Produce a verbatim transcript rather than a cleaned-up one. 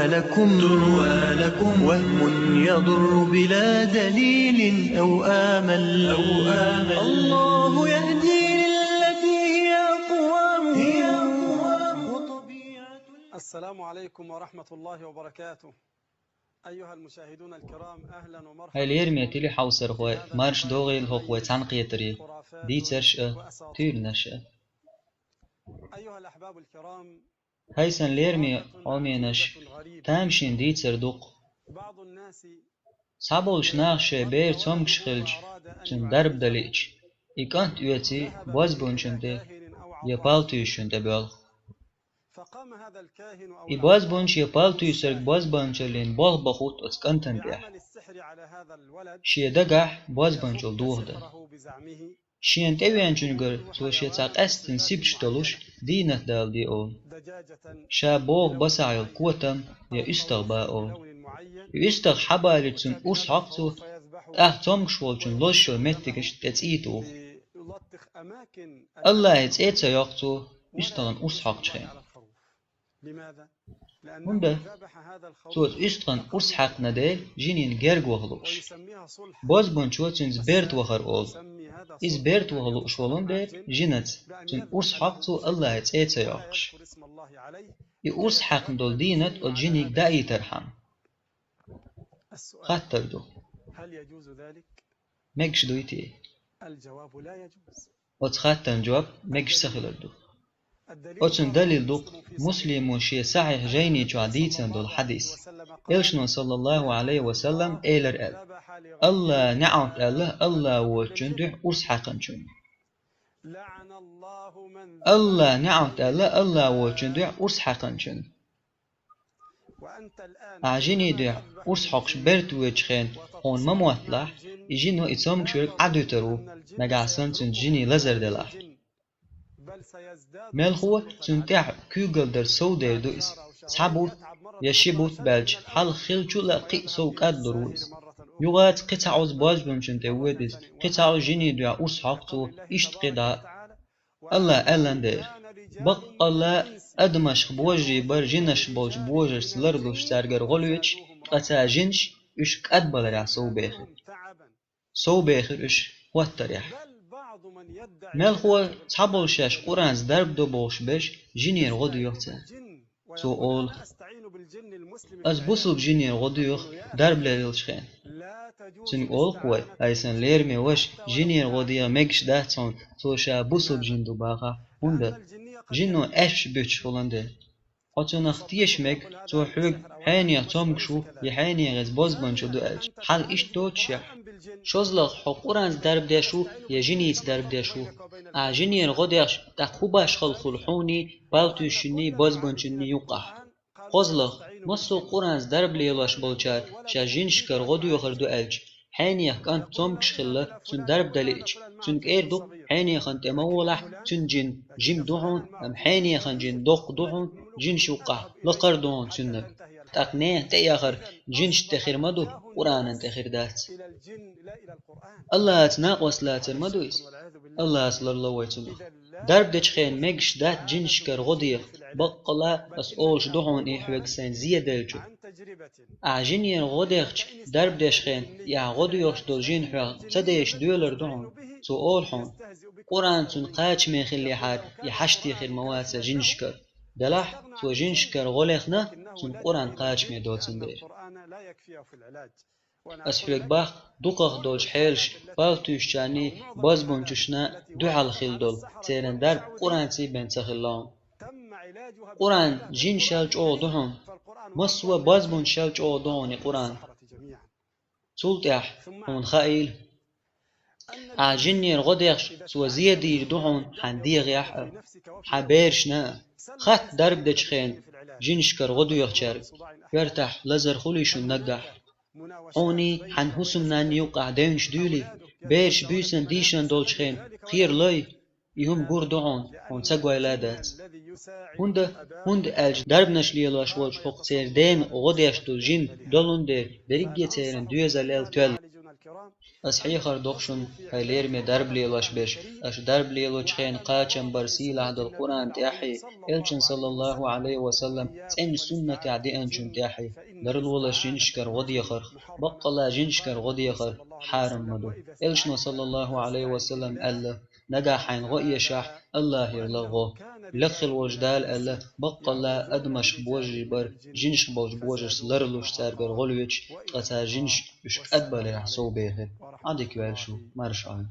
لكم، تروى لكم وهم يضر بلا دليل أو آمل. أو آمل. الله يهدي للتي هي أقوم. هي أقوم. وطبيعة السلام عليكم ورحمة الله وبركاته. أيها المشاهدون الكرام، أهلا ومرحبا. Хьай лераме телехьовсархой, марша догӀийла хӀокху вай цхьаьнакхетаре, дийцарш а, туьйранаш а. أيها الأحباب الكرام، Хьайсан лераме Ӏоминаш, тамашийна дийцар ду-кх. Цхьаболчу наха шайн бер цомгуш хилча, цуьнан дарба дан лиъча, и кӀант оьций бозбунчунна тӀе я палтуьйсучунна тӀе боьлху. И бозбунча я палтуьйсург бозбанчаллин болх бахуьйту оцу кӀантана тӀехь. Шен дагахь бозбанчалла дохадан. Шена тӀевеанчуьнгара цо шен цхьа къаьсттина сибат долуш дийнат дала де олу. Ша богӀу басахь йолу котам я уьстагӀ ба олу. И уьстагӀ хьабалийча цуьнан урс хьокху цо, тӀаккха цомгуш волчун лозуш йолу меттигаш тӀе цӀий туху. Аллахьан цӀе ца йоккху цо уьстагӀан урс хьокхучу хенахь. ХӀунда? Цо уьстагӀан урс хьаькхна дела, жинийн герга ваха лууш. Бозбунчо цуьнца берта вахар олу. Иза берта ваха лууш волун дела, жинаца, цуьнан урс хьокху цо Аллахьан цӀе ца йоккхуш. И урс хьаькхна долу дийнат оцу жиниг даийтархьама. Хаттар ду. Мегаш дуй те? Оцу хаттарна жоп мегаш ца хилар ду. Оцун далил ду-кх Муслимо шен сахьихь жайни чохь дийцина долу хьадис. Элчано, саллаллаху Ӏалайхи ва саллам, элира аьлла: «Алла неӀалт аьлла, Алла воцучун дуьхьа урс хьаькхначунна». Алла неӀалт аьлла, Алла воцучун дуьхьа урс хьаькхначунна. Ахьа жиний дуьхьа урс хьокхуш берта воьдучу хенахь хьуна ма мотталахь, и жино и цомгуш верг Ӏадуьтур ву, нагахь санна цуьнца жиний лазар делахь. Мелхо цунна тӀехь куьйгалла дар сов дер ду иза. Цхьа бутт я ши бутт баьлча, хьалха хиллачул а кхин а сов кӀаддур ву иза. Юхаца кхин цхьа Ӏуза бозбунчун тӀе воьду иза, кхин цхьа Ӏуза жиний дуьхьа урс хьокху цо, иштта кхин дӀа а. Алла аьллан дера: «Баккъалла, адамашха божарий бара жинаш болчу божаршца лардуш цаьргара гӀо лоьцуш, ткъа цара жинаш уьш кӀадбаларехь сов бехира». Сов бехира уьш хӀоттарехь. Мелхо цхьаболу шаьш Къуръанца дарба до бохуш берш жинера гӀо доьху цара. Цо олу: «Ас бусулба жинера гӀо доьху дарба лелачу хенахь». Цуьнга олу-кх вай: «Ай сан лераме ваша, жинера гӀо деха мегаш дац хьуна, цо ша бусулба жин ду бахахь, хӀунда жино аьшпаш буьтуш хилан дела». Хьо цунах теша мега, цо хьоьга хьенех цомгуш ву я хьенех иза бозбанчалла ду аьлча, хьал иштта доцушехь. ШозлагӀа, хьо Къуръанца дарба деш ву я жиница дарба деш ву. Ахьа жинера гӀо дехча, тӀаккха хӀун башхалла хуьлу хьуний, палтуьйсучунний, бозбанчунний юккъахь? КхозлагӀа, массо а Къуръанца дарба лелош болчара шаьш жинашкара гӀо доьхур ду аьлча, хьенех кӀант цомгуш хилла, цунна дарба дан лиъча, цуьнга эр ду-кх: «Хьенехан тӀе ма волахь, цуьнан жин жима ду хьуна, амма хьенехан жин доккха ду хьуна, жинаш юккъахь лакхара ду хьуна цуьннан». ТӀаккха нехан тӀе эхар жинашна тӀе хир ма ду, Къуръанна тӀе хир дац. Аллахьаца накъост лацар ма ду иза. Аллахьаца ларло вай цунах. Дарба дечу хенахь мегаш дац жинашкара гӀо деха, баккъалла ас олуш ду хьуна и хьоьга сайн зеделлачух. Ахьа жинера гӀо дехча, дарба дечу хенахь и ахьа гӀо доьхуш долу жин хьоьга ца дезаш доьлар ду хьуна. Цо олу хьуна: «Къуръан цунна кхачаме хиллехьара, и хьашт техир ма вац ас жинашкара». Делахь, цо жинашкара гӀо лехна, цунна Къуръан кхачаме доцун дела. Ас хьоьга боху, дукхах долчу хьелаш палтуьйсучарний, бозбунчашна дуьхьал хилла долу, церан дарба Къуръанций бен ца хилла хьуна. Къуръан жинашал чӀогӀа ду хьуна. Массо а бозбунчашал чӀогӀа ду хьуна и Къуръан. Цул тӀаьхьа хьуна хаийла, ахьа жинера гӀо дехча, цо зен дийр ду хьуна хьайн дегӀехь а, хьайн берашна а. Хатта дарба дечу хенахь жинашкара гӀо доьхучаьрга: «Коьртахь лазар хуьлий шуна наггахь? Хьуний, хьайн хӀусамнанний юккъахь девнаш дуьйлий? Бераш буьйсанна дийшина долчу хенахь кхералой?» И хӀума гур ду хьуна, хьуна ца гойла а дац. ХӀунда, хӀунда аьлча дарбанаш лелош волчу хӀокху церан дена гӀо деш долу жин долун дела, дерриге церан доьзалел тоьлла. Ас хьехар доху шуна, хьайн лераме дарба лелош берш, аша дарба лелочу хенахь кхачам бар сийлахь долу Къуръан тӀехь а, Элчан, саллаллаху Ӏалайхи ва саллам, цӀена суннатехь деанчун тӀехь а, ларлолаш жинашкара гӀо дехарх, баккъалла жинашкара гӀо дехар хьарам ма ду. Элчано, саллаллаху Ӏалайхи ва саллам, аьлла: «Нагахь хьайна гӀо эшахь, АллахӀера ло гӀо». Лекха хила волчу Дала аьлла: «Баккъалла адамашка божарий бара, жинашка болчу божаршца ларлуш цаьргара гӀо лоьцуш, ткъа цара жинаш уьш кӀадбаларехь сов бехира». Ӏадика ваьлла шу, марша Ӏойла.